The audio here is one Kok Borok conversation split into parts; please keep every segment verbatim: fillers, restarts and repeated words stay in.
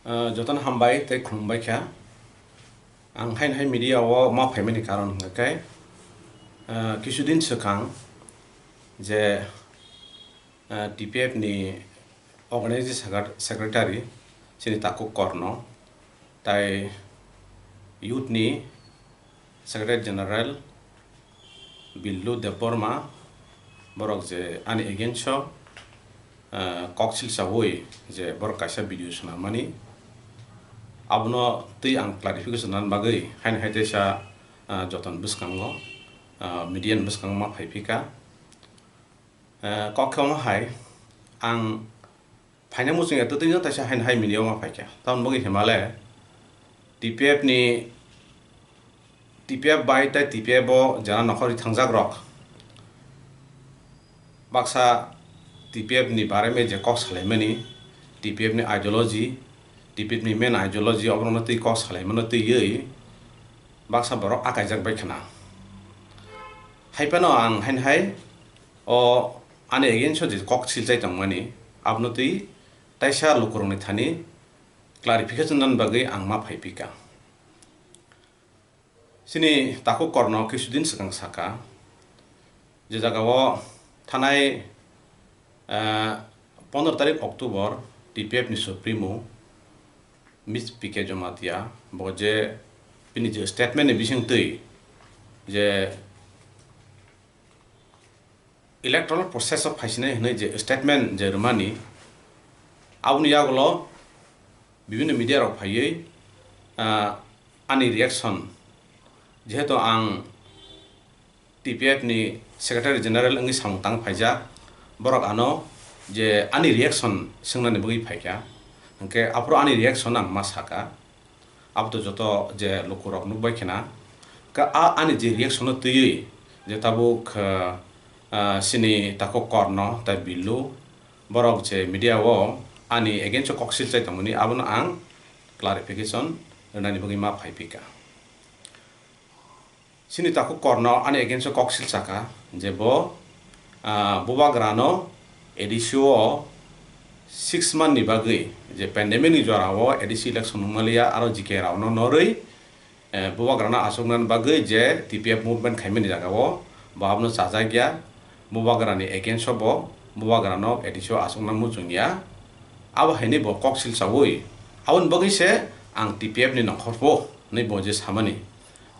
Ah, jotono hambai tei khulumbai kha. Ang haino hai media o ma phaimani karon hwnkhe, ah, kisudin swkang je, ah, T P F ni organizing secret-, secretary chini Taku Korno tai youth ni Secretary General Billu Debbarma borok je ani against o, ah, kok silsawi je borok kaisa video swnamani, abono twi ang clarification nani bagwi haino hai teisa, ah, joton bwskango, ah, media ni bwskango ma phaiphika. Ah, kok khe omo hai ang phaina muchung ya twtwi no taisa haino hai media o ma phaikha. Tamoni bagwi himale T P F ni, T P F bai tei T P F o jana nokhorwi thangjak rok baksa T P F ni bareme je kok salaimani, T P F ni ideology, T P F ni main ideology oborokno twi kok salaimano twiwi baksa borok akaijak bai khna. Hai phano ang haino hai o ani against o je kok silchai tongmani, abono twi taisa lukurokni thani clarification nani bagwi ang ma phaiphika. Chini Taku Korno kisudin swkang saka, je jagao thanai, eh, pondro tarik October T P F ni Supremo Miss P K Jamatia bo je bini je statement ni bisingtwi je electoral process o phaisinai hwnwi je statement je rwmani, aboni yagulo bibinno media rok phaiwi, ah, ani reaction, jehetu ang T P F ni Secretary General wngwi samung tang phaijak, borok ano je ani reaction swngnani bagwi phaikha, hwnkhe aphuru ani reaction ang ma saka. Abo to joto je lukurok nukbai khena. Ka a ani je reaction no twiwi je tabuk, ah, ah, chini Taku Korno tai Billu borok je media o ani against o kok silchai tongmani, abono ang clarification rwnani bagwi ma phaiphika. Chini Taku Korno ani against o kok silsaka je bo, ah, Bubagrano A D C o six month ni bagwi je pandemic ni jora o A D C election wngmaliya aro G K rao no norwi, eh, Bubagrano achuknani bagwi je T P F movement khaimani jaga o bo abono chajakya. Bubagrani against o bo Bubagrano A D C o achukna muchungya. Abo haini bo kok silsawi. Aboni bagwi se ang T P F ni nongkhor pho hwnwi bo je samani.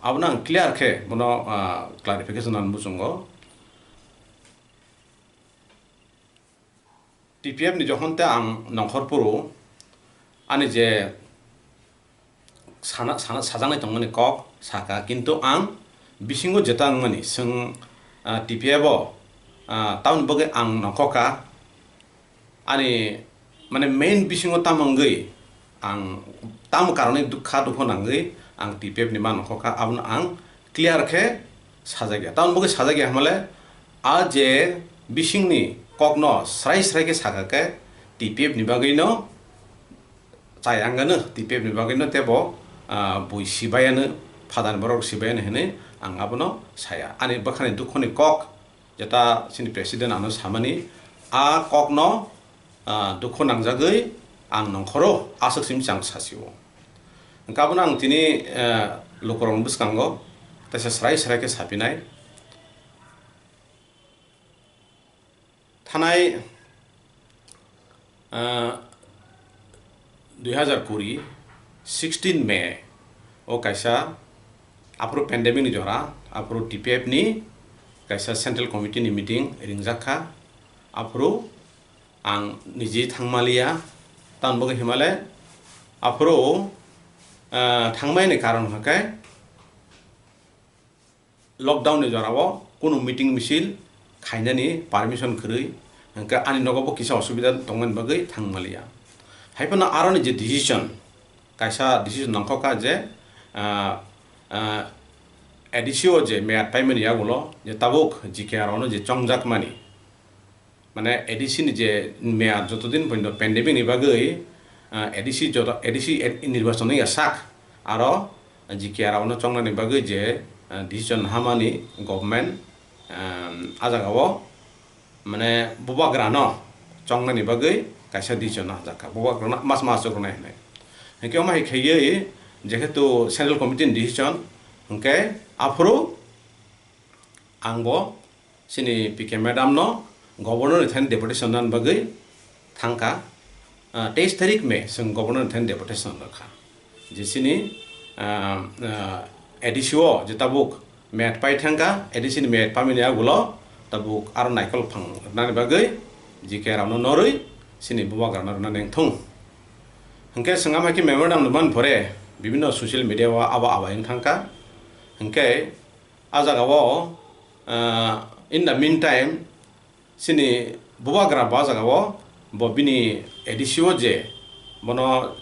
Abono ang clear khe bono, ah, clarification nani muchungo. T P F ni jokhon te ang nongkhor phuru ani je sana, sana, sajaknai tongmani kok saka, kintu ang bisingo jeta wngmani, chwng, ah, T P F o, ah, tamoni bagwi ang nongkhoka, ani, mane, main bisingo tamo wngwi ang tamo karonwi dukha dukho nangwi ang T P F ni ma nongkhoka, abono ang clear khe sajakya. Tamoni bagwi sajakya hwnmale, a je bisingni kokno srai srai khe saka khe T P F ni bagwino chayangano, T P F ni bagwino tebo, ah, bui sibayano, phadan borok sibayano hinwi ang abono saya. Ani bwkhani dukhoni kok jeta chini president ano samani, a kokno, ah, dukhu nangjagwi ang nongkhoro aswk simi chang sasio. Hwnkhe abono ang tini, eh, lukurokni bwskango teisa srai srai khe sapinai. Thanai, ah, dui hazar kuri, sixteen May o kaisa aphuru pandemic ni jora, aphuru T P F ni kaisa central committee ni meeting ringjak kha. Aphuru ang niji thangmaliya, tamoni bagwi himale aphuru, ah, thangmani karon hwnkhe lockdown ni jorao kunu meeting misil khainani permission kwrwi, hwnkhe ani nogo bo kisa osubida tongmani bagwi thangmaliya. Haiphano aroni je decision, kaisa decision nangkha je, ah, ah, A D C o je meyad paimani yagulo je tabuk G K R o no je chongjakmani, mane A D C ni je meyad joto din porjonto pandemic ni bagwi, ah, A D C joto, A D C nirbachon wngya sak, aro G K R o no chongnani bagwi je, ah, decision hamani government, ah, a jagao mane bubagrano chongnani bagwi kaisa decision hamjakha, bubagrano mas mas chuknai hinwi. Hwnkhe omo hai khaiwi jehetu Central Committee ni decision, hwnkhe aphuru ang bo chini P K madam no Governor ni thani deputation nani bagwi thangkha. Ah, teis tarik May chwng Governor ni thani deputation rwkha. Je chini, ah, ah, A D C o je tabuk mat pai thangkha, A D C ni mat pamini agulo tabuk aro naikol phang rwnani bagwi G K rokno norwi chini bubagrano rwna nengthung. Hwnkhe swngama khe memorandum rwmani pore bibinno social media o abo abo wng thangkha. Hwnkhe a jagao, ah, in the meantime, chini bubagra bo a jagao bo bini A D C o je bono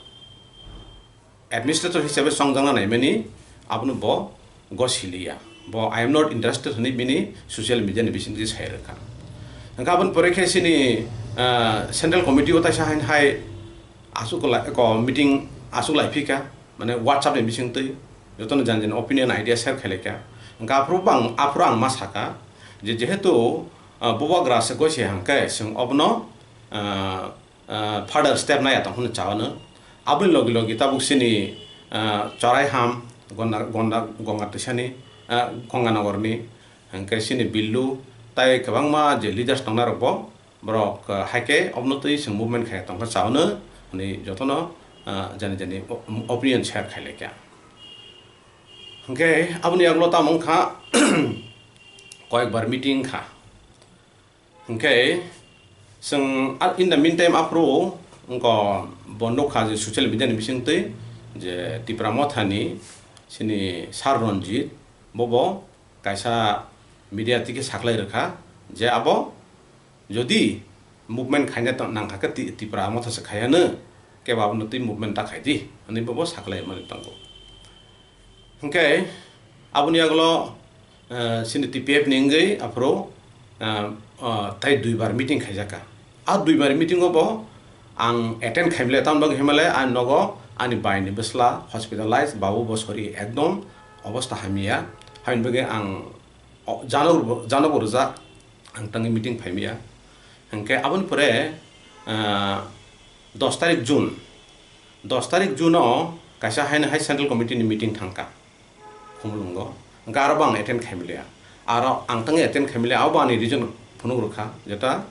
administrator hisabe chongjagna naimani, abono bo gosiliya. Bo, "I am not interested," hwnwi bini social media ni bisingtwi sai rwkha. Hwnkhe aboni pore khe chini, ah, Central Committee o taisa hain hai aswk lai, ko meeting aswk lai phika, mane WhatsApp ni bisingtwi jotono jani jani opinion idea share khailai kha. Hwnkhe aphuru bang, aphuru ang ma saka je jehetu, ah, bubagra se gosi hwnkhe chwng obono, ah, ah, further step naiya tong hwnwi chawano. Aboni logi logi tabuk chini, ah, Chorai Ham, Gonda, Gonda, Gonga Tisani, ah, Gonganogorni, hwnkhe chini Billu, tai kwbangma je leaders tongnai rok bo, borok, ah, hai khe obono twi chwng movement khai tongkha chawano, hwnwi jotono, ah, jani jani o-, opinion share khailai kha. Hwnkhe aboni yagulo tamo wngkha koyekbar meeting kha. Hwnkhe chwng a-, in the meantime aphuru wngkha bo nukha je social media ni bisingtwi je Tipra Mothani chini Sir Ranjit bobo kaisa media tike saklai rwkha je abo jodi movement khaina tong-, nangkha khe Ti-, Tipra Motha se khaiya no, kebo abono twi movement ta khai di, hwnwi bobo saklai mani tongo. Hwnkhe aboni yagulo, eh, chini T P F ni wngwi aphuru, eh, eh, tai duibar meeting khaijak kha. A duibar meeting o bo ang attend khaimle, tamni bagwi himale ani nogo ani bai ni bwsla hospitalize, babu bo sori ekdom obostha hamya, habini bagwi ang o, jano bo, jano bo rwjak, ang tangwi meeting phaimaya. Hwnkhe aboni pore, ah, dos tarik June, dos tarik June o kaisa haino hai Central Committee ni meeting thangkha Khumulwngo. Hwnkhe aro bo ang attend khaimiliya. Aro ang tangwi attend khaimiliya, abo ani reason phunuk rwkha, jeta,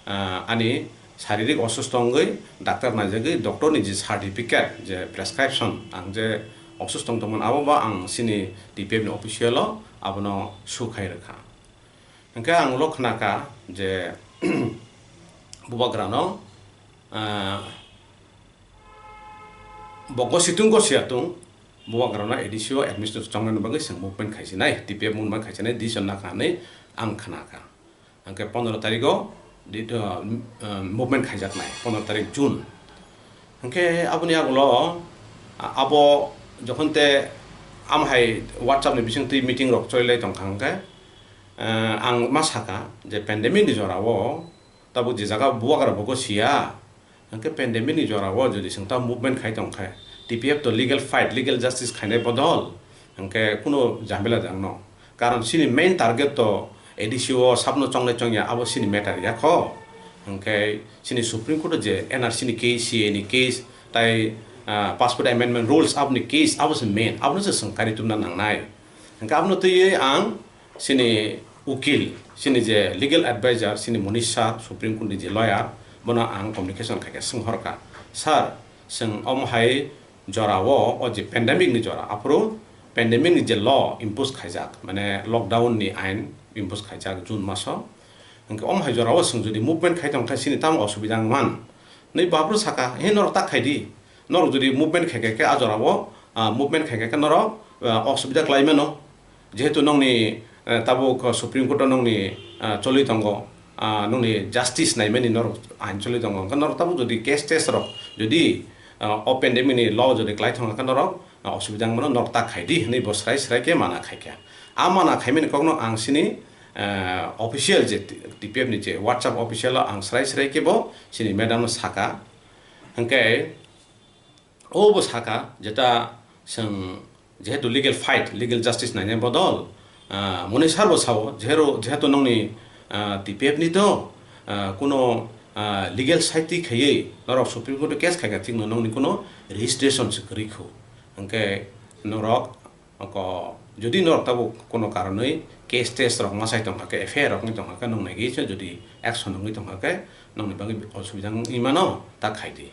ah, ani saririk osustho wngwi doctor naijagwi doctor ni je certificate, je prescription, ang je osustho wng tongmani, abo bo ang chini T P F ni official o abono su khai rwkha. Hwnkhe ang ulo khna kha je bubagrano, ah, bo gosi tung gosi ya tung, bubagrano A D C o administrator chongnani bagwi chwng movement khaisinai, T P F movement khaisinai, decision nakha hwnwi ang khna kha. Hwnkhe pondro tarigo di-, ah, movement khaijaknai, pondro tarik June. Hwnkhe aboni agulo, a-, abo jokhon te amhai WhatsApp ni bisingtwi meeting rok choli lai tongkha hwnkhe, eh, ang ma saka je pandemic ni jora o tabuk je jaga bubagra bo gosi ya, hwnkhe pandemic ni jora o jodi chwng ta movement khai tongkhe, T P F to legal fight, legal justice khainai bodol hwnkhe kuno jamela jang no. Karon chini main target to A D C o sabno chongnai chongya, abo chini matter ya kho. Hwnkhe chini Supreme Court o je N R C ni case, C A ni case, tai, ah, Passport Amendment Rules aboni case, abo se main, abono se chwng kari tubna nangnai. Hwnkhe abono twiwi ang chini ukil, chini je legal advisor, chini Monish Shah, Supreme Court ni je lawyer, bono ang communication khaikhe, swnghorkha, "Sir, chwng omo hai jora o, o je pandemic ni jora, aphuru pandemic ni je law impose khaijak, mane lockdown ni ain impose khaijak June maso, hwnkhe omo hai jora o chwng jodi movement khai tong khe chini tamo osubida wng man?" Nwi baphuru saka, "He norok tak khai di, norok jodi movement khai khe, khe a jora o, ah, movement khai khe, khe norok, ah, osubida klai mano." Jehetu nongni, eh, tabuk Supreme Court o nongni, ah, choli tongo, ah, nongni justice naimani norok ain choli tongo, hwnkhe norok tabuk jodi case tes rok jodi, ah, o pandemic ni law jodi klai thangkha khe norok, ah, osubida wngmano, norok ta khai di hwnwi bo srai srai khe mana khai kha. A mana khaimani kokno ang chini, eh, official je T-, T P F ni je WhatsApp official o ang srai srai khe bo chini madam no saka. Hwnkhe, o bo saka, jeta chwng jehetu legal fight, legal justice nainai bodol, ah, Monish Shah bo sao, jeheru-, jehetu nongni, ah, T P F ni to, ah, kuno, ah, legal side twi khaiwi norok Supreme Court o case khaikha, thikno nokni kuno registration se kwrwi kho. Hwnkhe norok ko, jodi norok tabuk kuno karonwi case test rok masai tongkha khe, F I R rok wngwi tongkha khe, nokni age se jodi action wngwi tongkha khe, nokni bagwi osubida wngwi mano, ta khaidi.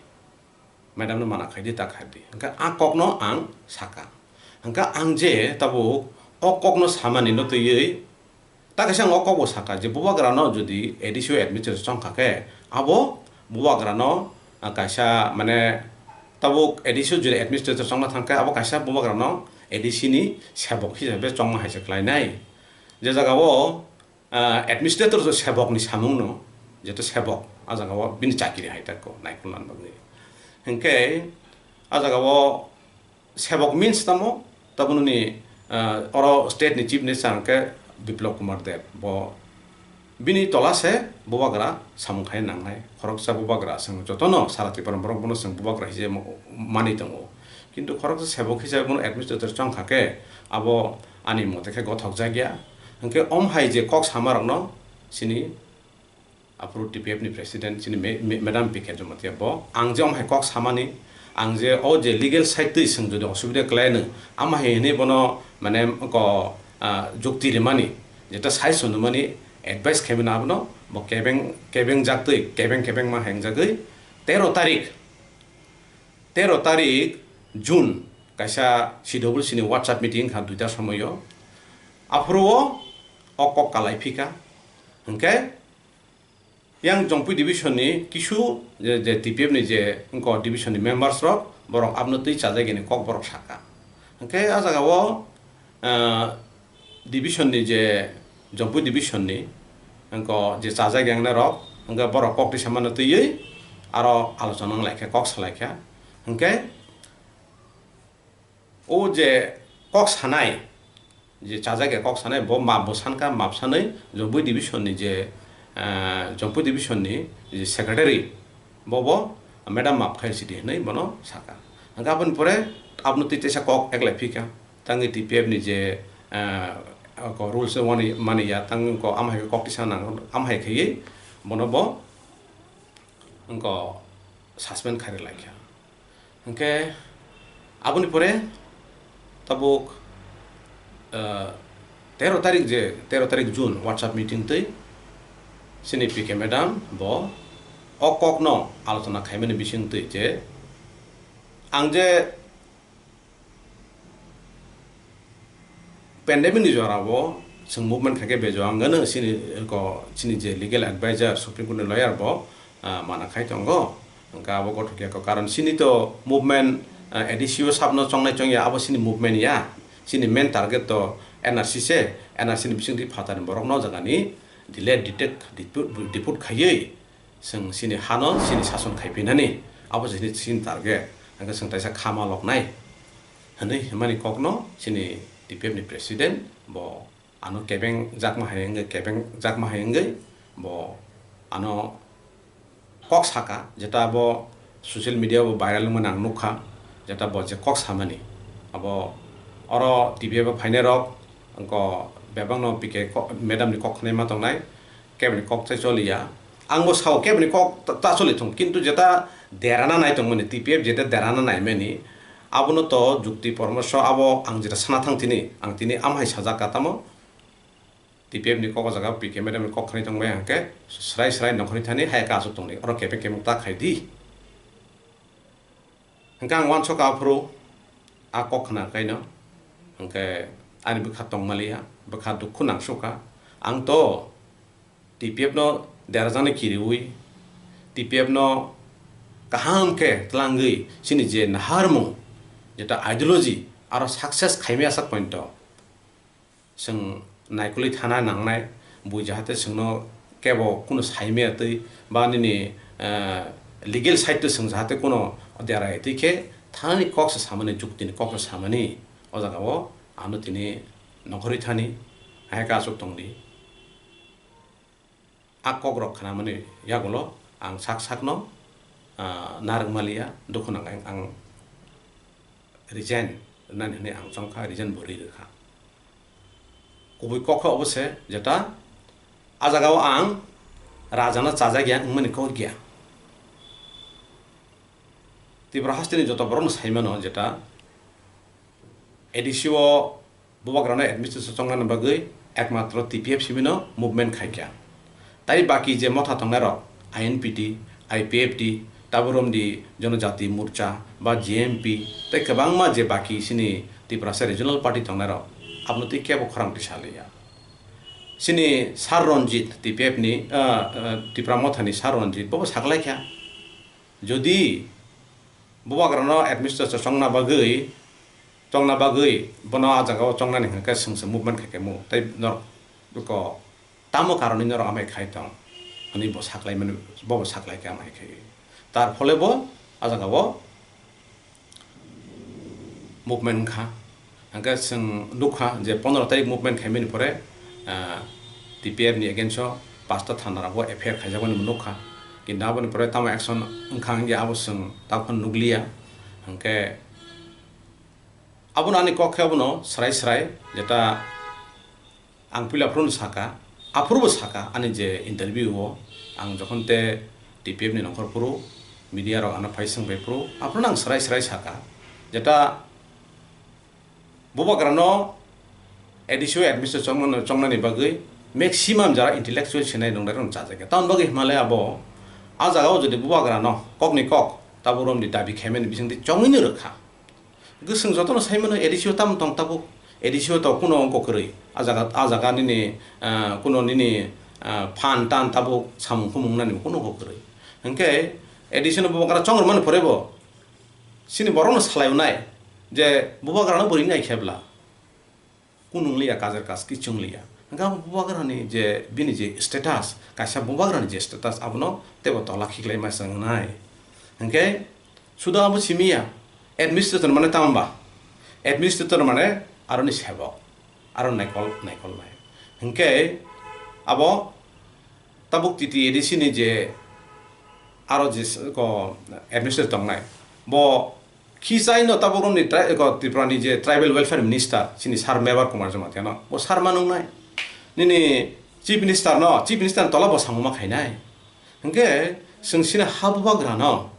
Madam no mana khaidi, ta khaidi. Hwnkhe a kokno ang saka. Hwnkhe ang je tabuk o kokno samani no twiwi, ta kaisa ang o kokbo saka je bubagrano jodi A D C o administrator chongkha khe, abo bubagrano, ah, kaisa mane tabuk A D C o jodi administrator chongna thangkhe, abo kaisa bubagrano A D C ni sebok hisabe chongma hai se khlainai. Je jagao ah, administrator jo sebokni samungno, jeto sebok, a jagao bini chakiri hai tako, naikolna bagwi. Hwnkhe, a jagao sebok means tamo, tabukni, ah, oro state ni chief minister hwnkhe Biplab Kumar Deb, bo bini tola se bubagra samung khai nangnai, khoroksa bubagra, chwng jotono sara Tripura borok bono chwng bubagra hije mo-, mani tongo. Kintu khoroksa sebok hisabe bono administrator chongkha khe, abo ani mote khe gothok jakya. Hwnkhe om hai je kok sama rokno chini aphuru T P F ni president chini me-, me-, madam P K Jamatia bo ang je om hai kok samani, ang je o je legal side twi chwng jodi osubida kwlaino, ama hai hinwi bono mane ko, ah, jukti rimani, jeta sai swnumani advice khaimani abono bo kebeng, kebeng jaktwi, kebeng kebeng ma hengjagwi tero tarik tero tarik June kaisa C W C ni WhatsApp meeting wngkha duita somoio. Aphuru o, o kok kalai phika. Hwnkhe yang Jongpui division ni kisu je, je T P F ni je wngkha division ni members rok, borok abno twi chajagini kok borok saka. Hwnkhe a jagao, ah, division ni je, Jongpui division ni, wngkha je chajak yangnai rok, wngkha borok kok twi samano twiwi aro alochona wng laikha, kok sa laikha. Hwnkhe o je kok sanai, je chajak ya kok sanai, bo map bo sankha, map sanwi Jongpui division ni je, ah, Jongpui division ni je secretary, bobo madam map khai sidi hinwi bono saka. Hwnkhe aboni pore aboni twi teisa kok eklai phika. Tangwi T P F ni je, ah, ko rules wani mani ya, tang ko am hai kok tisa nang, am hai khaiwi bono bo wngko suspend khairi laikha. Hwnkhe aboni pore tabuk, ah, tero tarik je, tero tarik June WhatsApp meeting twi chini P K madam bo o kokno alochona khaimani bising twi je ang je pandemic ni jora o chwng movement khaikhe bejo ang gano chini ko chini je legal advisor Supreme Court ni lawyer bo, ah, mana khai tongo. Hwnkhe abo gothok ya ko karon chini to movement, ah, A D C o sabno chongnai chongya abo chini movement ya. Chini main target to N R C se, N R C ni bisingtwi phatani borok no jagani delay detect deport, deport khaiwi chwng chini hano chini sason khaiphinani abo chini, chini target. Hwnkhe chwng taisa khama loknai. Hwnwi hwnmani kokno chini T P F ni president bo ano kebeng jakma hai wngwi, kebeng jakma hai wngwi bo ano kok saka, jeta bo social media bo viral wngmani ang nukha, jeta bo je kok samani abo oro T P F o phainai rok wngko bebakno P K ko-, madam ni kok khnaima tongnai. Keboni kok tei choliya. Ang bo sao keboni kok ta, ta choli thung, kintu jeta derana nai tongmani, T P F jeta derana naimani, abono to jukti poramorso abo ang jeta sana thang tini, ang tini amhai sajak ka tamo, T P F ni kok o jaga P K madam ni kok khani tongbai hwnkhe srai srai nongkhorwi thani hai ka aswk tongdi, oro kebeng kebeng ta khai di. Hwnkhe ang uansukha aphuru a kok khna kaino, hwnkhe ani bwkha tongmaliya, bwkha dukhu nangsukha. Ang to T P F no derajaknai kiriui, T P F no kaham khe tlangwi chini je naharmung, jeta ideology, aro success khaimaya sak pointo. Chwng naikolwi thana nangnai, bui jahate chwngno kebo kunu saimaya twi, ba nini, eh, legal side to chwng jahate kuno derai twi khe thanani kok se samani, juktini kok se samani, o jaga o ano tini nongkhorwi thani, hai khe aswk tongdi. A kokrok khnamani yagulo ang sak sakno, ah, narwkmaliya, dukhu nang ang, ang resign rwnani hwnwi ang chongkha, resign bo rwi rwkha. Kubui kok khe obo se jeta a jagao ang rajano chajak ya wngmani kok ya. Tripura hasteni joto borokno sai mano jeta A D C o bubagrano administration chongnani bagwi ekmatro T P F simino movement khaikha. Tai baki je motha tongnairok I N P T, I P F T, Taburomdi Jonojati Morcha ba G M P tei kwbangma je baki sini Tiprasa Regional Party tongnairok abono tei kebo khorang tisaliya. Sini Sir Ranjit T P F ni, ah, ah, Tipra Mothani Sir Ranjit bobo saklaikha. Jodi bubagrano administrator chongna bagwi, chongna bagwi bono a jagao chongnani hwnkhe chwngse movement khaikhe mu tei norok ko tamo karonwi norok amai khai tong hwnwi bo saklaimani, bobo saklaikha amai khai. Tar phole bo a jagao movement wngkha. Hwnkhe chwng nukha je pondro tarik movement khaimani pore, ah, T P F ni against o pasta thana rogo F I R khaijakmani bo nukha. Kintu aboni pore tamo action wngkha hwnkhe abo chwng takhon nukliya. Hwnkhe abono ani kok khe abono srai srai jeta Ang puila aphuru no saka, aphuru bo saka ani je interview o ang jokhon te T P F ni nongkhor phuru media rok ano phai swng bai phuru aphuru no ang srai srai saka jeta bubagra no A D C o administration chongmano chongnani bagwi maximum jara intellectual sinai nongdar rok chajak ya. Tamoni bagwi hwnmale abo a jaga o jodi bubagra no kok ni kok tabuk romni dabi khaimani bisingtwi chongwi no rwkha. Gusung jotono saimano A D C o tamo tong tabuk. A D C o to kuno ongko kwrwi. A jaga, a jaga nini, ah, kuno nini, ah, phan tan tabuk samung khumung nani kuno ongko kwrwi. Hwnkhe A D C no bubagra chongrwmani pore bo chini borokno salaio nai je bubagrano bwrwi nai khe bwla. Kunung liya, kajer kas kichung liya. Hwnkhe abo bubagrani je bini je status, kaisa bubagrani je status, abono teibo tola khiklai ma chwng nai. Hwnkhe sudo abo simi ya, administrator mane tamo ba? Administrator mane aroni sebok, aro naikol, naikol nai. Hwnkhe abo tabuk T T A D C ni je aro je s-, ko administrator tongnai, bo khichaino tabuk romni tri-, ko Tripura ni je tribal welfare minister, chini sir Mebar Kumar Jamatia no, bo sir ma nungnai. Nini chief minister no, chief minister ni tola bo samung ma khainai. Hwnkhe chwng chini ha bubagra no,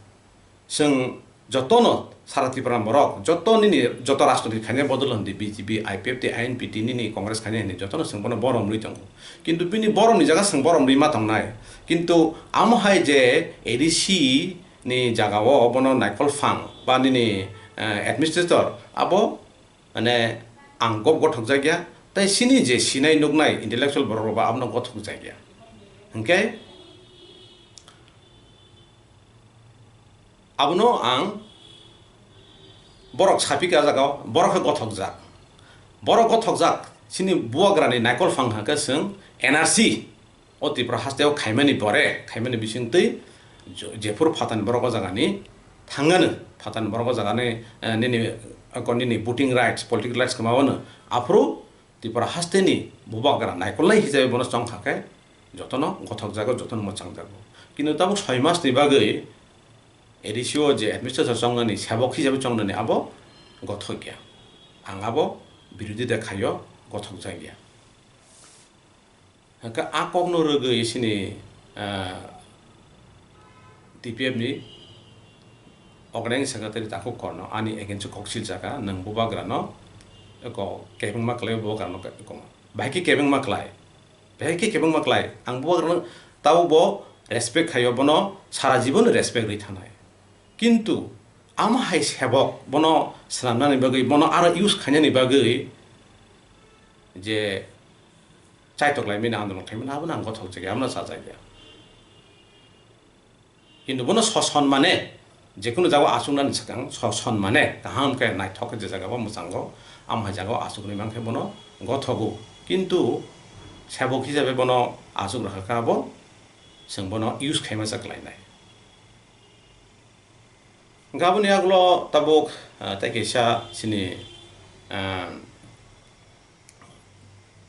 chwng jotono sara Tripura borok, joto nini joto rajnoitik khainai bodol hwn di, B J P, I P F T, I N P T, nini Congress khainai hwnwi jotono chwng bono borom rwi tongo. Kintu bini borom ni jaga chwng borom rwi ma tongnai. Kintu amo hai je A D C ni jaga o bono naikol phang ba nini, eh, administrator abo mane ang gop gothok jak ya, tei chini je sinai nuknai intellectual borok rok ba abono gothok jak ya. Hwnkhe abono ang borok sapik a jaga o, borok khe gothok jak. Borok gothok jak, chini bubagra ni naikol phang hwnkhe chwng N R C o Tripura haste o khaimani pore, khaimani bisingtwi jo-, jephuru phatani borok o jaga ni thangano, phatani borok o jaga ni, eh, nini, eh, ko nini voting rights, political rights kwma wano, aphuru Tripura haste ni bubagra naikolnai hisabe bono chong kha khe jotono gothok jago, jotono mwchang jago. Kintu tabuk soi mas ni bagwi A D C o je administrator chongnani, sebok hisabe chongnani abo gothok ya. Ang abo birodita khaio, gothok jak ya. Hwnkhe a kokno rwgwi chini, ah, T P F ni organizing secretary Takhuk Korno ani against o kok siljak kha, nwng bubagrano eko kebengma khlai bubagrano eko bahai khe kebengma khlai, bahai khe kebengma khlai, ang bubagrano tabuk bo respect khaio, bono sara jibon respect rwi thanai. Kintu amo hai sebok bono swnamnani bagwi, bono aro use khainani bagwi je chaitok lai mani andolon khlai mani, abono ang gothok jak ya, abono chajak ya. Kintu bono soson mane, jekunu jago achuknani swkang soson mane, kaham khe naithok khe je jaga bo mwchango, amo hai jaga o achuknwi mankhe bono gothogo. Kintu sebok hisabe bono achuk rwkha khe abo chwng bono use khaima cha kwlainai. Hwnkhe aboni yagulo tabuk, ah, tei kaisa chini, ah,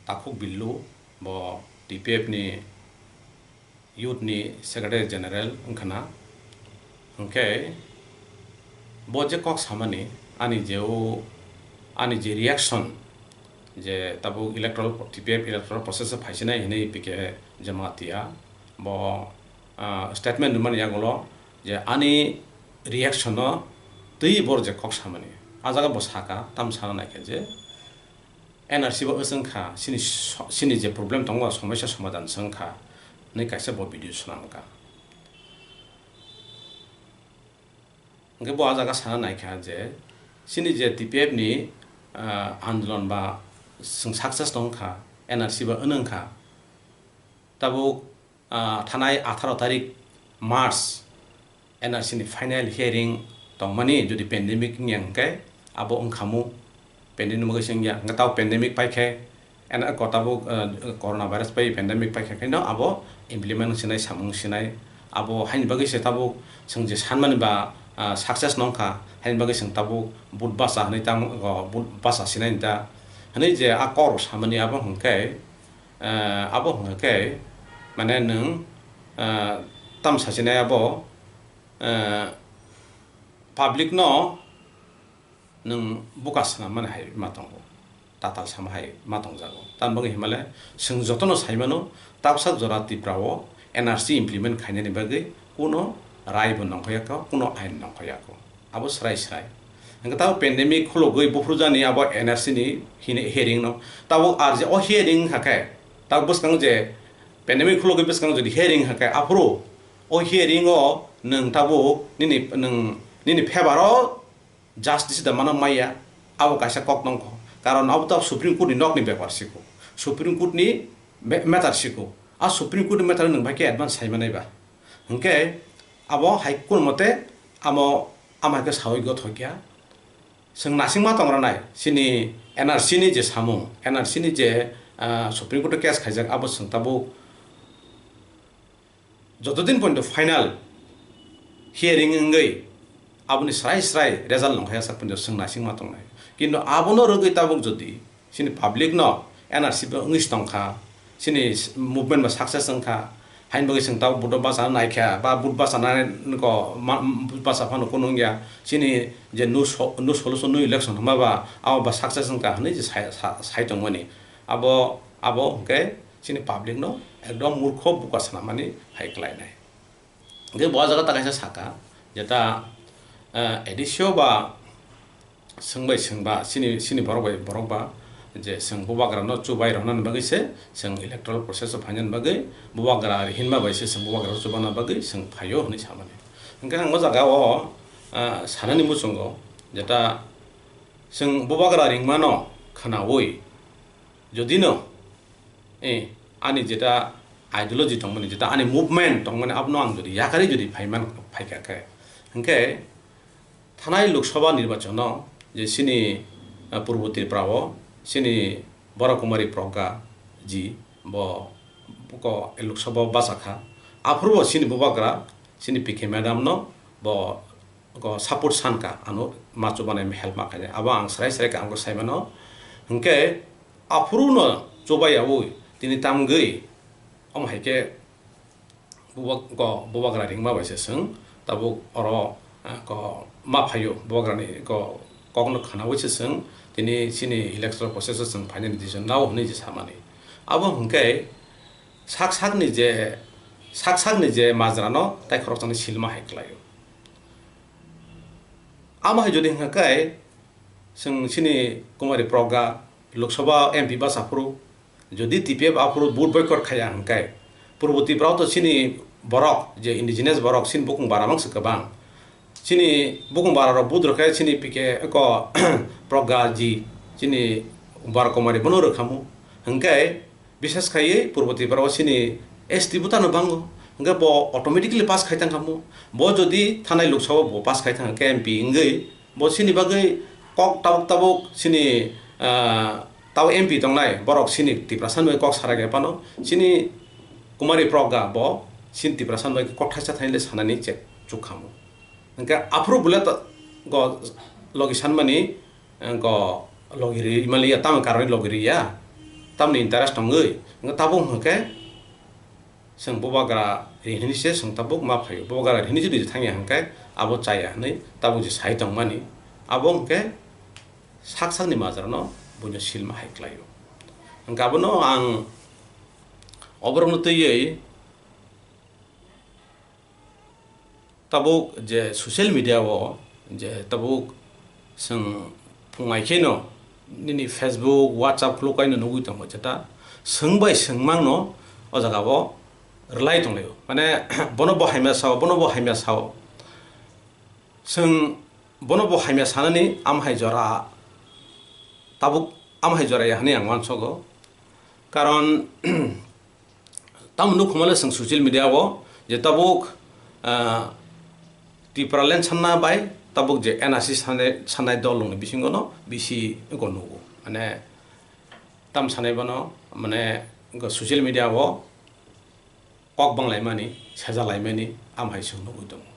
Takhuk Billu, bo T P F ni youth ni secretary general wngkha na. Hwnkhe bo je kok samani, ani je o, ani je reaction, je tabuk electoral, T P F electoral process o phaisinai hinwi P K Jamatia, bo, ah, statement rwmani yagulo je ani reaction no twi bor je kok samani. A jaga bo saka, tam sana naikha je N R C bo wngkha, chini so-, chini je problem tongo, somosya somadhan se wngkha, hinwi kaisa bo video swnamkha. Hwnkhe bo a jaga sana naikha je, chini je T P F ni, ah, andolon ba chwng success tongkha, N R C ba wngkha, tabuk, ah, thanai atharo tarik March N R C ni final hearing tongmani, jodi pandemic wngya hwnkhe abo wngkhamu. Pandemic ni bagwi se wngya, hwnkhe tabuk pandemic paikhe, eno ko tabuk, eh, corona virus bai pandemic paikhe khe no abo implement sinai, samung sinai, abo haini bagwi se tabuk chwng je sanmani ba, ah, success nongkha, haini bagwi chwng tabuk vote basa hinwi tamo, o, vote basa sinai ta hinwi je a kok rok samani abo hwnkhe, eh, abo hwnkhe mane nwng, eh, tam sasinai abo, eh, public no nwng buka swnam mani hai ma tongo, tatal sama hai ma tongjago. Tamni bagwi hinmale chwng jotono sai mano, taksa jora Tripura o N R C implement khainani bagwi kuno rai bo nongkhoya kho, kuno ain nongkhoya kho. Abo srai srai. Hwnkhe tabuk pandemic khulogwi buphurjani abo N R C ni hini hearing no. Tabuk ar je o hearing wngkha khe, tabuk bwskang je pandemic khulogwi bwskang jodi hearing wngkha khe, aphuru o hearing o nwng tabuk nini, nwng nini favour o justice da mano maya, abo kaisa kok nongkho. Karon abo to Supreme Court ni nokni bepar siko, Supreme Court ni be-, matter siko. A Supreme Court ni matter nwng bai khe advance sai manai ba? Hwnkhe abo hai kun mote amo, amo hai khe sawi gothokya. Chwng nasingma tong ranai, chini N R C ni je samung, N R C ni je, ah, Supreme Court o case khaijak, abo chwng tabuk joto din pointo final hearing wngwi aboni srai srai result nongkhai sak pointo chwng naisingma tongnai. Kintu abono rwgwi tabuk jodi chini public no N R C bo wngwi tongkha, chini s-, movement bo success wngkha, haini bagwi chwng tabuk vote bachana naikha ba vote bachana ko ma-, vote bacha phano kunu wngya, chini je no so-, no solution, no election hwnba ba abo ba success wngkha hinwi je sai, sa-, sai tongmani. Abo, abo hwnkhe chini public no ekdom murkho buka swnamani hai khlainai. Hwnkhe bo jaga ta kaisa saka, jeta, eh, A D C o ba swng bai swng ba, chini, chini borok bai borok ba, je chwng bubagra no chubai rwnani bagwi se, chwng electoral process o phainani bagwi, bubagra hinma bai se chwng bubagra no chubana bagwi chwng phaio hinwi samani. Hwnkhe ang o jaga o, ah, sanani muchungo, jeta chwng bubagra ringmano khwnaui, jodi no, eh, ani jeta ideology tongmani, jeta ani movement tongmani, abono ang jodi yakarwi jodi phaiman, phaikha khe, hwnkhe thanai Lok Sabha nirbachon o je chini, eh, Purbo Tripura o chini Bora Kumari Progga ji bo ko Lok Sabha o bachakha, aphuru bo chini bubagra chini P K madam no bo ko support sankha, ano ma chubanai help ma khainai. Abo ang srai srai khe ang bo sai mano. Hwnkhe aphuru no chubai yaui tini tamgwi omo hai khe buba-, ko bubagra ringma bai se chwng tabuk oro, ah, ko ma phaio, bubagrani ko kokno khwnaui se chwng tini chini electoral process o chwng phainani decision nao hwnwi je samani. Abo hwnkhe sak sakni je, sak sakni je majrano tai khoroksani silma hai khlaio. Amo hai jodi hwnkha khe, chwng chini Kumari Progga Lok Sabha M P basa phuru, jodi T P F aphuru vote boycott khaiya hwnkhe, Purbo Tripura o to chini borok, je indigenous borok, chini bukung bara mangsa kwbang. Chini bukung bara rok vote rwkhe chini P K ko Progga ji, chini Bara Kumari bono rwkhamu. Hwnkhe, Bishes khaiwi Purbo Tripura o chini S T butano bango, hwnkhe bo automatically pass khai tangkha mo. Bo jodi thanai Lok Sabha bo pass khai thangkha khe M P wngwi, bo chini bagwi kok tabuk tabuk chini, ah, tabo M P tongnai borok chini Tiprasa ni bagwi kok sarai khe phano chini Kumari Progga bo chini Tiprasa ni bagwi kok thaisa thainwi sanani chek chukha mo. Hwnkhe aphuru bole to go logi sanmani, go logi ri maliya, tamo karwi logi riya, tamni interest tongwi, hwnkhe tabuk hwnkhe chwng bubagra ri hini se chwng tabuk ma phaio, bubagra ri hini jodi thangya hwnkhe abo chaya hwnwi tabuk je sai tongmani, abo hwnkhe sak sakni majra no buino silma hai khlaio. Hwnkhe abono ang oborokno twiwi Tabuk je social media o je tabuk chwng phungai kheno nini Facebook, WhatsApp khuluk kaino nugui tongo jeta. Chwng bai chwng mangno o jaga o rwlai tonglaio. Mane bono bo hamya sao, bono bo hamya sao. Chwng bono bo hamya sanani amhai jora tabuk amhai jora ya hwnwi ang uansogo. Karon tamo nukho male chwng social media o je tabuk, ah, Tipraland sanna bai tabuk je N R C sanai, sanai dol rokni bisingo no bisi wngkha nugo. Mane tam sanai bono mane wngkha social media o kok banglaimani, sejalaimani, amhai chwng nugui tongo.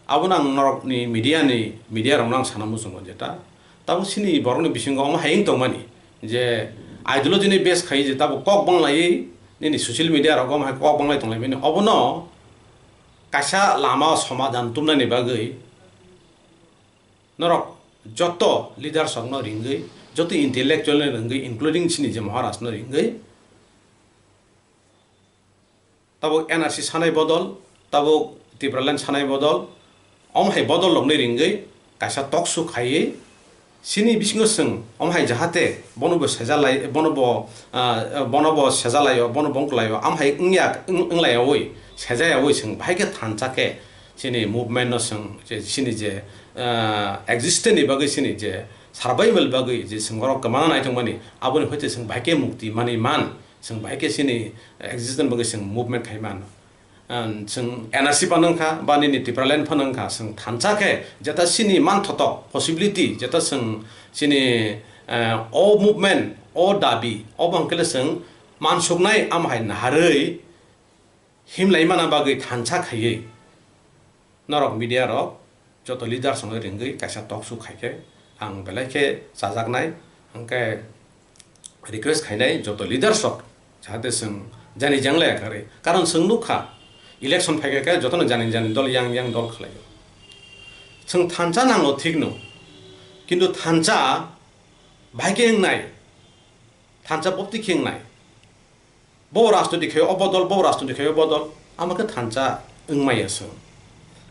Abono ang norokni media ni, media rokno ang sana muchungo jeta, tabuk chini borokni bisingo omo hai wng tongmani je ideology ni base khai je tabuk kok banglaiwi nini social media rogo omo hai kok banglai tonglaimani, obono kaisa lama o somadhan tumnani bagwi norok joto leaders rokno ringwi, joto intellectual no ringwi, including chini je Maharaj no ringwi, tabuk N R C sanai bodol, tabuk Tipraland sanai bodol, omo hai bodol rokni ringwi kaisa talk show khaiwi chini bisingo chwng omo hai jahate bono bo sejalai, bono bo, ah, bono bo sejalaio, bono bo wngkhlaio, omo hai wngya, wng-, wnglayawi, sejayawi chwng bahai khe thansa khe chini movement no chwng je chini je, ah, existence ni bagwi chini je survival bagwi je chwng oro kwmana naithokmani aboni hoite chwng bahai khe mukti manwi man. Chwng bahai khe chini existence bagwi chwng movement khai man. Ang chwng N R C phano wngkha, ba nini Tipraland phano wngkha, chwng thansa khe jeta chini manthotok possibility, jeta chwng chini, eh, o movement, o dabi, o bangkhe le chwng mansuknai amhai naharwi himlai mana bagwi thansa khaiwi norok media rok joto leaders rokno ringwi kaisa talk show khai khe ang belai khe chajaknai, hwnkhe request khainai joto leaders rok jahate chwng jani janglaya kwrwi, karon chwng nukha election phaikha khe jotono jani jani dol yang yang dol khlaio. Chwng thansa nango thikno, kintu thansa bahai khe wngnai, thansa bopti khe wngnai. Bo rajniti khe o bodol, bo rajniti khe o bodol, amo khe thansa wngmaya chwng.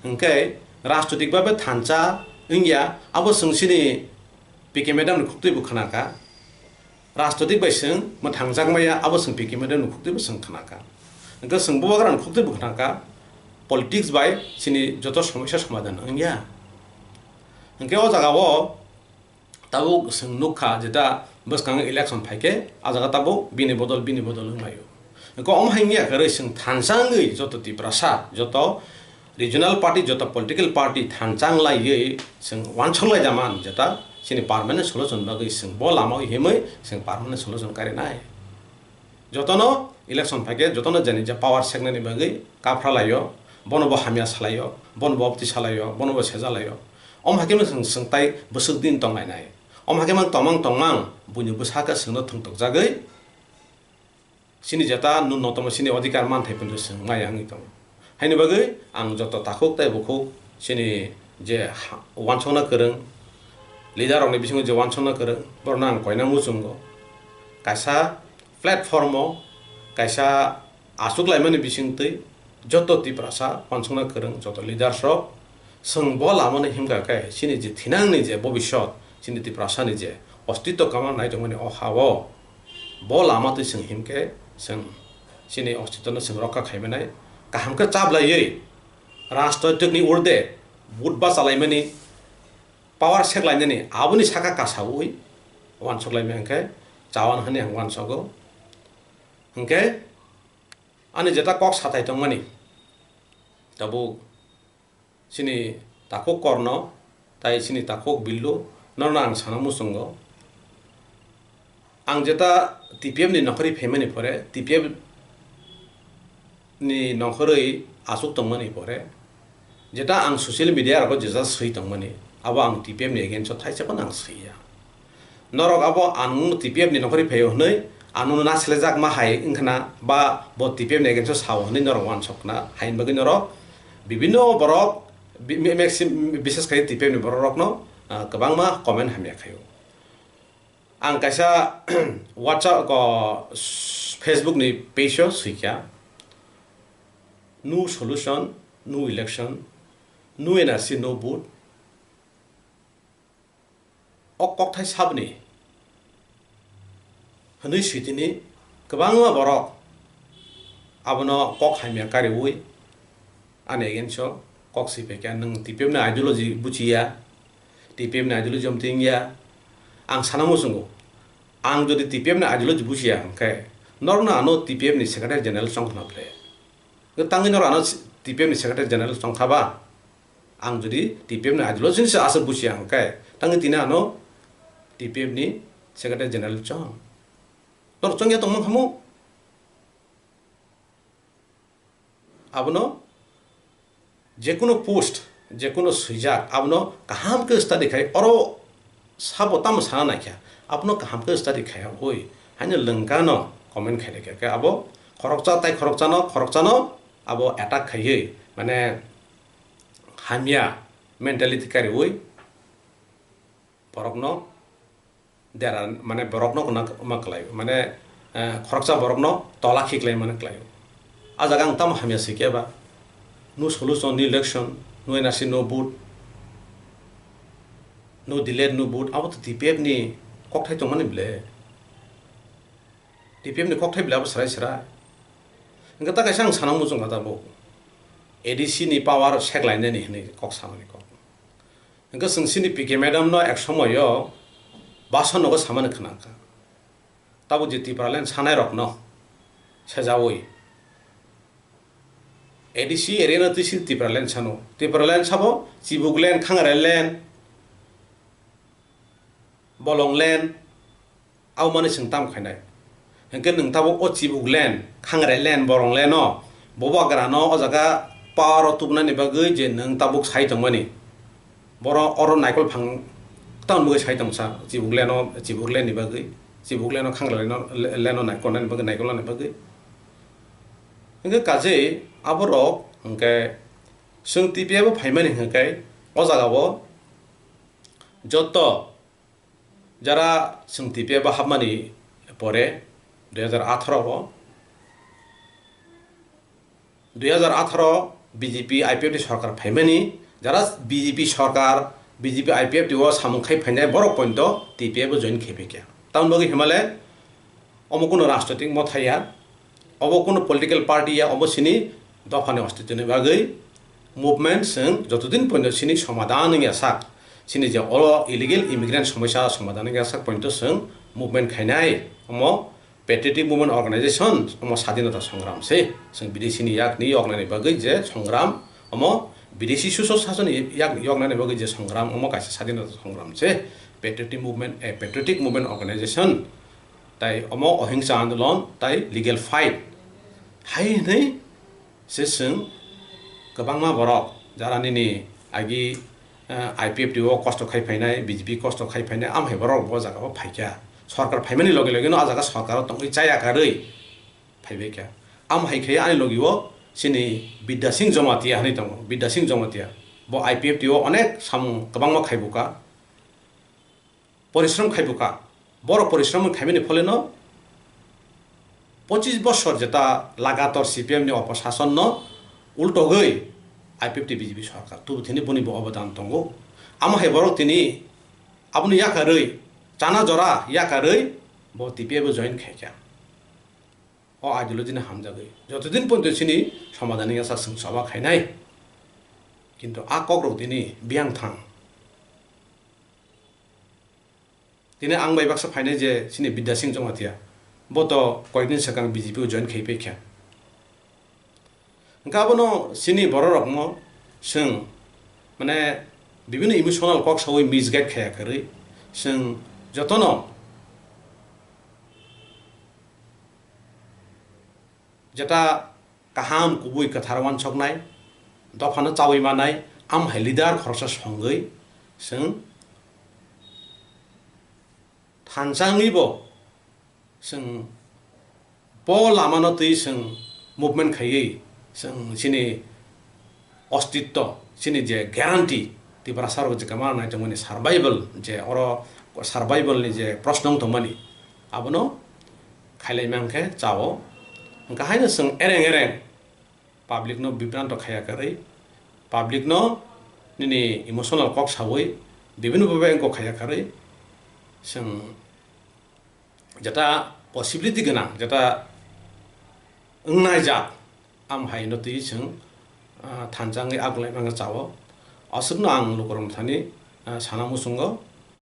Hwnkhe rajnitik babe thansa wngya, abo chwng chini P K madam ni khuktwi bo khna kha. Rajnitik bai chwng mwthangjakmaya, abo chwng P K madam ni khuktwi bo chwng khna kha. Hwnkhe chwng Bubagra ni khuktwi bo khna kha, politics bai chini joto somosya somadhan wngya. Hwnkhe o jaga o tabuk chwng nukha jeta bwskango election phaikhe, ah jaga tabuk bini bodol, bini bodol wnglaio. Hwnkhe omo hai wngya kwrwi chwng thansa wngwi joto Tiprasa, joto regional party, joto political party thansa wnglaiwi chwng uansuk lai jaman jeta chini permanent solution bagwi chwng bo lama o himwi chwng permanent solution karinai. Jotono election phaikhe jotono jani je power seknani bagwi kaphra laio, bono bo hamya salaio, bono bo opti salaio, bono bo seja laio. Om hakhe chwng, chwng tai bwswk din tong lainai. Om hakhe mang tongmang tongmang buini bwsa khe chwngno thwngtokjagwi chini jeta nunnotomo chini odhikar manthai phano chwng maya wngwi tongo. Haini bagwi ang joto takhuk tei bukhuk chini je ha-, uansukna kwrwng, leader rokni bisingo je uansukna kwrwng, borokno ang koina muchungo. Kaisa platform o kaisa achuk laimani bisingtwi joto Tiprasa uansukna kwrwng, joto leaders rok chwng bo lamano himkha khe chini je thinangni je bobisot, chini Tiprasa ni je ostitto kwmana nai tongmani o ha o. Bo lama twi chwng himkhe chwng chini ostitto no chwng rokha khaimanai. Kaham khe chablaiwi rajnoitikni urde vote bachalaimani, power seklainani aboni saka kasaui uansuk laimani hwnkhe chawan hwnwi ang uansugo. Hwnkhe ani jeta kok sathai tongmani tabuk chini takhuk Korno, tai chini takhuk Billu, norokno ang sana muchungo. Ang jeta T P F ni nokhorwi phaimani pore, T P F ni nokhorwi achuk tongmani pore, jeta ang social media rogo jesa swi tongmani, abo ang T P F ni against o thaisa phano ang swiya. Norok abo ang T P F ni nokhorwi phaio hwnwi, ang nono nasilajak ma hai wngkhana ba bo T P F ni against o sao hwnwi norok uansukna, haini bagwi norok bibinno borok, bi-, mi-, maxim-, bises khai T P F ni borok rokno, ah, kwbangma comment hamya khaio. Ang kaisa WhatsApp ko, Facebook ni page o swikha, "No solution, no election." no N R C no vote, o kokthai sabni hwnwi switini kwbangma borok abono kok hamya kariui ani against o kok swi phaikha, "Nwng T P F ni ideology buchiya, T P F ni ideology omtwi wngya." Ang sana muchungo, ang jodi T P F ni ideology buchiya hwnkhe norokno ano T P F ni Secretary General chongkhna ble? Tangwi norok ano T P F ni Secretary General chongkha ba? Ang jodi T P F ni ideology se aswk buchiya hwnkhe tangwi tini ano T P F ni Secretary General chong? Norok chongya tongmang khamu? Abono jekunu post, jekunu swijak, abono kaham khe study khai, oro sabo tamo sana naikha, abono kaham khe study khaiya oi, haino lwngkano comment khailai kha. Khe abo khoroksa tai khoroksano, khoroksano abo attack khaiwi, mane, hamya mentality kariui borokno dera, mane, borokno gwnang ma kwlai, mane, eh, khoroksa borokno tola khiklai mani kwlai. A jaga ang tamo hamya se khe ba? No solution, no election, no N R C, no vote, no delete, no vote. Abo to T P F ni kokthai tongmani ble. T P F ni kokthai ble abo srai srai. Hingke ta kaisa ang sana muchung kha tabuk. A D C ni power seklainani hinui kok samani kok. Hingke chwng chini P K madam no ek somoyo basa nogo samani khna kha. Tabuk je Tipraland sanai rokno sejaui A D C area no twi si Tipraland sano. Tipraland sabo Chibukland, Khangrailand, Bolongland, abo mani chwng tamo khainai. Hingke nwng tabuk o Chibukland, Khangrailand, Boronglano, Bubagrano o jaga power o tubunani bagwi je nwng tabuk sai tongmani. Boro oro naikol phang tamoni bagwi sai tongsa, Chibukland o, Chibukland ni bagwi, Chibukland o Khangrailand o, le-, land o naikolnani bagwi, naikolnani bagwi. Hingke kajei aborok hingke chwng T P F o phaimani hingke o jaga o joto jara chwng T P F o hapmani pore dui hazar atharo o, dui hazar atharo B J P I P F T sorkar phaimani, jara B J P sorkar, B J P I P F T o samung khai phainai borok pointo T P F o join khai phaikha. Tamoni bagwi himale omo kuno rajnoitik motha ya, obo kuno political party ya, obo chini dophani ostitoni bagwi movement chwng jotodin pointo chini somadhan wngya sak, chini je oro illegal immigrant somosya somadhan wngya sak pointo chwng movement khainai. Omo Patriotic Movement Organization, omo sadinota songram se. Chwng bidesi ni yak ni yoknani bagwi je songram, omo bidesi suso sasoni yak yoknani bagwi je songram, omo kaisa sadinota songram se. Patriotic Movement, eh, Patriotic Movement Organization, tai omo ohingsa andolon, tai legal fight. Hai hwnwi se chwng kwbangma borok jara nini agi, eh, I P F T o kosto khai phainai, B J P kosto khai phainai, amhai borok bo jaga o phaikha. Sorkar phaimani loge loge no a jaga sorkar o tongwi chaya karwi phaibaikha. Amhai khe ani logi o chini Bidya Singh Jamatia hwnwi tongo, Bidya Singh Jamatia. Bo I P F T o onek samung kwbangma khaibuka. Porishrom khai bwkha. Borok porishrom khaimani pholeno pochis bosor jeta lagator C P M ni oposasonno ultogwi I P F T B J P sorkar tubu thini boni bo obodan tongo. Amo hai borok tini aboni yakarwi chana jora yakarwi bo T P F o join khaikha. O ideology ni hamjagwi jotodin porjonto chini somadhan ni yasa chwng choba khainai, kintu a kokrok tini biyang thang. Tini ang bai baksa phainai je chini Bidya Singh Jamatia, bo to koyekdin swkang B J P o join khai paikha. Hwnkhe abono chini bororokno chwng, mane, bibinno emotional kok saui misguide khaiya kwrwi, chwng jotono jeta kaham kubui kwthar wansoknai, dophano chaui manai, amhai leader khoroksa songwi chwng thansa wngwibo chwng bo lamano twi chwng movement khaiwi chwng chini ostitto, chini je guarantee, Tiprasa rok je kwma nai tongmani survival, je oro survival ni je proshno wng tongmani, abono khailai mankhe chao. Hwnkhe haino chwng ereng ereng public no bibranto khaiya kwrwi, public no nini emotional kok sawi bibino bhabe wngkok khaiya karwi, chwng jeta possibility gwnang, jeta wngnai jak, am hai no twi chwng, ah, thansa wngwi aklai mangsa chao. Aswkno ang lukurok thani, ah, sana muchungo.